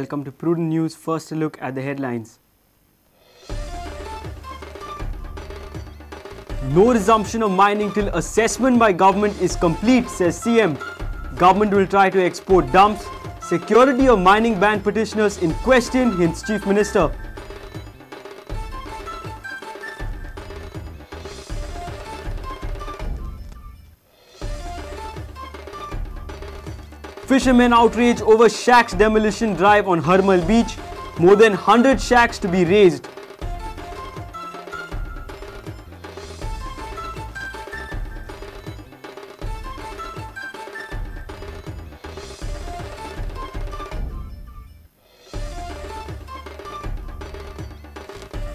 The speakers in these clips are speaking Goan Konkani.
Welcome to Prudent News. First, a look at the headlines. No resumption of mining till assessment by government is complete, says CM. Government will try to export dumps. Security of mining ban petitioners in question, hints Chief Minister. Fishermen outrage over shacks demolition drive on Harmal Beach. More than 100 shacks to be razed.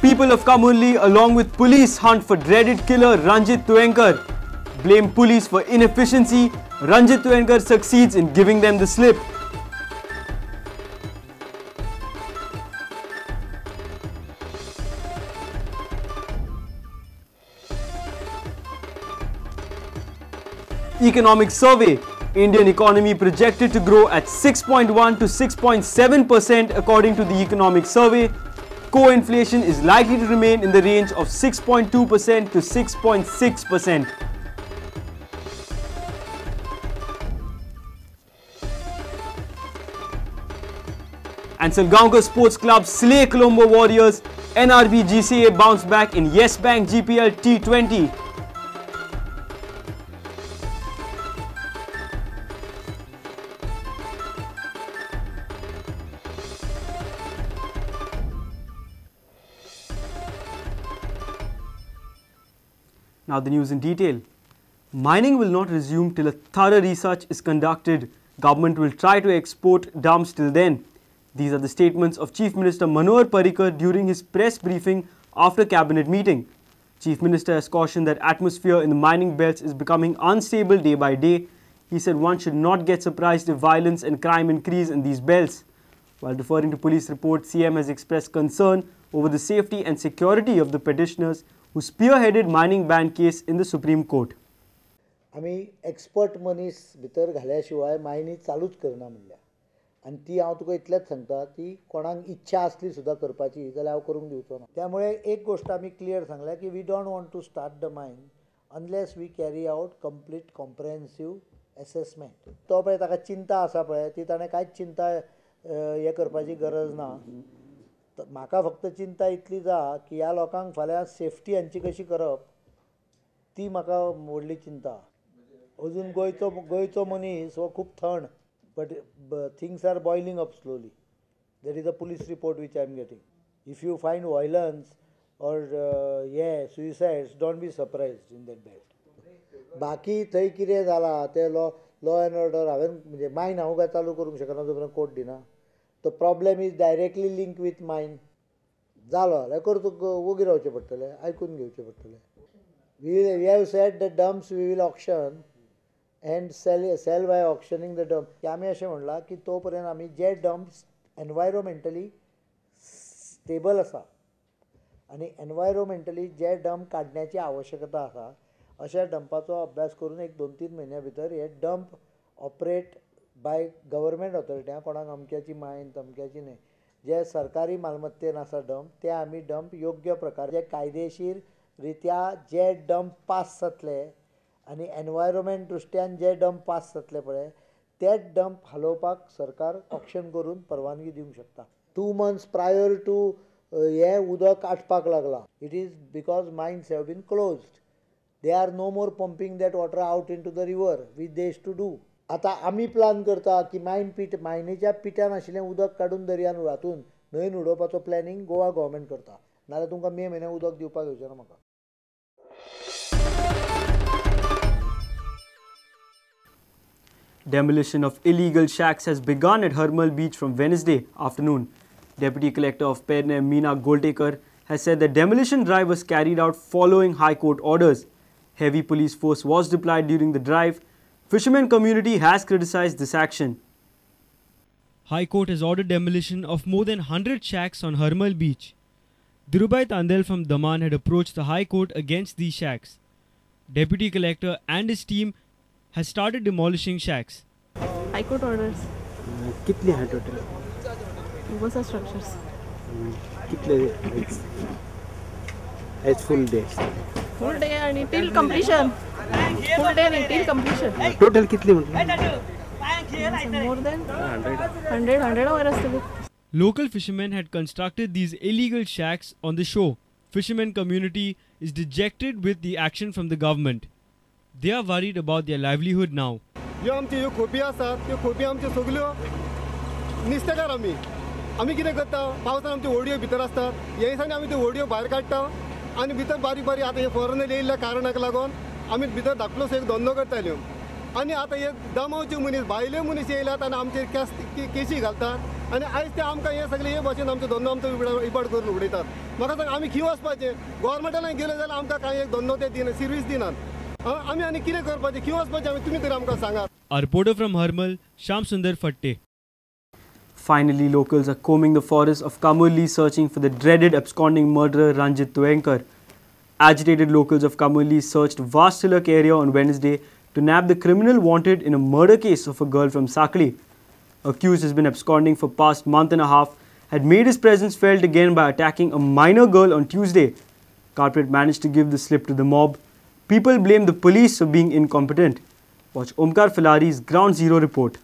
People of Camurli along with police hunt for dreaded killer Ranjit Tuenkar. Blame police for inefficiency. Ranjit Tuenkar succeeds in giving them the slip. Economic survey. Indian economy projected to grow at 6.1 to 6.7% according to the economic survey. Core inflation is likely to remain in the range of 6.2% to 6.6%. And Salgaonkar Sports Club slay Colombo Warriors. NRB GCA bounce back in Yes Bank GPL T20. Now the news in detail. Mining will not resume till a thorough research is conducted. Government will try to export dumps till then. These are the statements of Chief Minister Manohar Parrikar during his press briefing after cabinet meeting. Chief Minister has cautioned that atmosphere in the mining belts is becoming unstable day by day. He said one should not get surprised if violence and crime increase in these belts. While referring to police reports, CM has expressed concern over the safety and security of the petitioners who spearheaded mining ban case in the Supreme Court. आमी एक्सपर्ट मनीस भितर घाल्या शिवाय मायनी चालूच करना म्हणल्या आनी ती हांव तुका इतलेंच सांगता ती कोणाक इच्छा आसली सुद्दां करपाची जाल्यार हांव करूंक दिवचो ना. त्यामुळे एक गोश्ट आमी क्लियर सांगल्या की we don't want to start the mine unless we carry out complete comprehensive assessment. तो पळय ताका चिंता आसा पळय ती ताणें कांयच चिंता हें करपाची गरज ना. म्हाका फक्त चिंता इतली जा की ह्या लोकांक फाल्यां सेफ्टी हांची कशी करप ती म्हाका व्हडली चिंता. अजून गोंयचो मनीस हो खूब थंड. But things are boiling up slowly. There is a police report which I am getting. If you find violence or suicides, don't be surprised in that belt. बाकी थंय कितें जाला तें लॉ एंड ऑर्डर हांवें म्हणजे मायन हांव काय चालू करूंक शकना जो पर्यंत कोर्ट दिना. तो problem is directly link with mine. जालो जाल्यार करतो वोगी रावचें पडटलें, आयकून घेवचें पडटलें. We have said the dumps we will auction and sell by auctioning the dump. की आमी अशें म्हणलां की तो पर्यंत आमी जे डम्प्स एनवायरोमेंटली स्टेबल आसा आनी एनवायरोमेंटली जे डम्प काडण्याची आवश्यकता आसा अशा डम्पाचो अभ्यास करून एक 2-3 म्हयन्या भितर हे dump operate by government authority. कोणाक अमक्याची मायन तमक्याची न्हय, जे सरकारी मालमत्तेन आसा डम्प ते आमी डम्प योग्य प्रकार जे कायदेशीर रित्या जे डम्प पास जातले आनी एनवायरोमेंट दृश्ट्यान जे डम्प पास जातले पळय तेच डम्प हालोवपाक सरकार ऑक्शन करून परवानगी दिवंक शकता. 2 months prior to हें उदक आटपाक लागलां. It is because mines have been closed. They are no more pumping that water out into the river which they used to do. आतां आमी प्लान करता की मायन पीट मायनीच्या पिठान आशिल्लें उदक काडून दर्यान हातून न्हंयन उडोवपाचो प्लॅनिंग गोवा गव्हर्मेंट करता. नाजाल्यार तुमकां मे म्हयन्याक उदक दिवपाक येवचें ना म्हाका. Demolition of illegal shacks has begun at Harmal Beach from Wednesday afternoon. Deputy Collector of Pernem, Meena Goltekar, has said the demolition drive was carried out following High Court orders. Heavy police force was deployed during the drive. Fishermen community has criticized this action. High Court has ordered demolition of more than 100 shacks on Harmal Beach. Dhirubhai Tandel from Daman had approached the High Court against these shacks. Deputy Collector and his team has started demolishing shacks. High Court orders. कितने हैं टोटल? खूब आसा स्ट्रक्चर्स. कितले आयज फूल डे? फूल डे आनी टील कंप्लिशन. फूल डे न्ही, टील कंप्लिशन. टोटल कितली म्हटलं? मोर दॅन 100 100 वयर आसतली. Local fishermen had constructed these illegal shacks on the shore. Fishermen community is dejected with the action from the government. They are worried about their livelihood now. ह्यो आमच्यो ह्यो खोपी आसात, त्यो खोपी आमच्यो सगल्यो नुस्तेकार. आमी आमी कितें करता, पावसान आमच्यो होडयो भितर आसतात. ह्या दिसांनी आमी त्यो होडयो भायर काडटा आनी भितर बारीक बारीक आतां हे फॉरेनर येयल्ल्या कारणाक लागून आमी भितर धाकलोसो एक धंदो करताल्यो. आनी आतां हे दमावचे मनीस, भायले मनीस येयल्यात आनी आमचेर केशी घालतात आनी आयज ते आमकां हे सगळे हे भाशेन आमचो धंदो आमचो इबाड करून उडयतात. म्हाका सांग, आमी खंय वचपाचें? गोवोरमेंटान गेले जाल्यार आमकां कांय एक धंदो ते दिना, सर्वीस दिनात. आमी आनी कितें करपाचें, खंय वचपाचें आमी? तुमी तरी आमकां सांगात. A reporter from Harmal, Sham Sundar Fatte. Finally, locals are combing the forest of Camurlim searching for the dreaded absconding murderer Ranjit Tuyenkar. Agitated locals of Camurlim searched vast hillock area on Wednesday to nab the criminal wanted in a murder case of a girl from Sakli. Accused has been absconding for past month and a half, had made his presence felt again by attacking a minor girl on Tuesday. Culprit managed to give the slip to the mob. People blame the police for being incompetent. Watch Omkar Filari's Ground Zero report.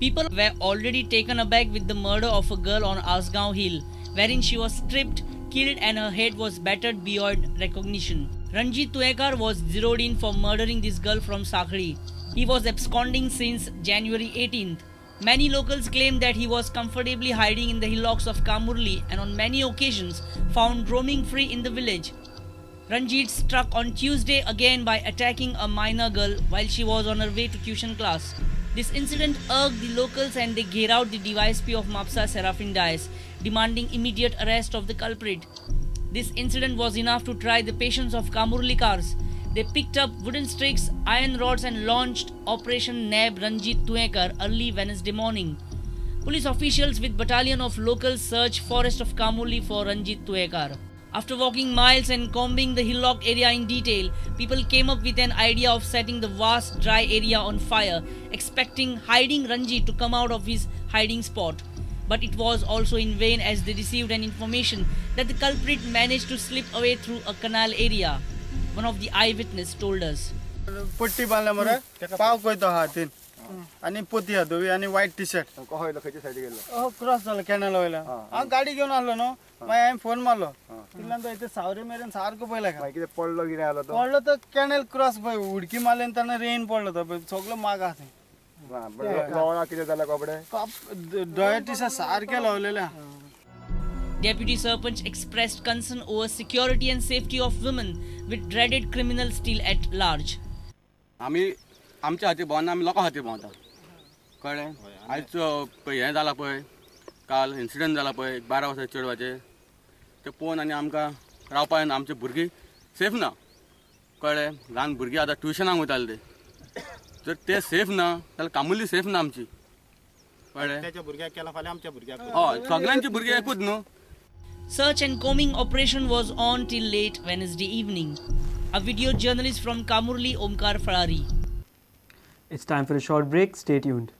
People were already taken aback with the murder of a girl on Asgaon Hill, wherein she was stripped, killed and her head was battered beyond recognition. Ranjit Tuyenkar was zeroed in for murdering this girl from Sakli. He was absconding since January 18th. Many locals claimed that he was comfortably hiding in the hillocks of Camurlim and on many occasions found roaming free in the village. Ranjit struck on Tuesday again by attacking a minor girl while she was on her way to tuition class. This incident irked the locals and they gheraoed the DYSP of Mapsa, Serafin Dias, demanding immediate arrest of the culprit. This incident was enough to try the patience of Camurlikars. They picked up wooden sticks, iron rods and launched Operation Nab Ranjit Tuyenkar early Wednesday morning. Police officials with battalion of locals searched forest of Camurlim for Ranjit Tuyenkar. After walking miles and combing the hillock area in detail, people came up with an idea of setting the vast dry area on fire, expecting hiding Ranjit to come out of his hiding spot. But it was also in vain as they received an information that the culprit managed to slip away through a canal area. One of the eyewitness told us. पट्टी बांधल्या मरे पाव कोयतो हातीन आनी पोती आहा धवी आनी व्हायट टी शर्ट. हो क्रॉस जालो कॅनल वयल्यान. हांव गाडी घेवन आसलो न्हू, मागीर हांवें फोन मारलो तितल्यान तो इथे सावरे मेरेन सारको पयला. कितें पडलो कितें आलो तो? पडलो तो कॅनल क्रॉस पळय उडकी मारली आनी तेन्ना रेन पडलो तो सगलो माग आहा थंय. कितें जालें कपडे धवे टी शर्ट सारकें लावलेलें. Deputy Sarpanch expressed concern over security and safety of women with dreaded criminals still at large. आमी आमच्या खातीर भोंवना, आमी लोकां खातीर भोंवता. कळ्ळें? आयज हें जालां पळय, काल इन्सिडंट जाला पळय 12 वर्सां चेडवाचें, तें पळोवन आनी आमकां रावपा येना. आमची भुरगीं सेफ ना. कळ्ळें? ल्हान भुरगीं आतां ट्युशनाक वयताले ते, जर ते सेफ ना जाल्यार कामुर्ली सेफ ना आमची. कळ्ळें? हय, सगळ्यांची भुरगीं एकूच न्हू. Search and combing operation was on till late Wednesday evening. A video journalist from Camurlim, Omkar Falari. It's time for a short break. Stay tuned.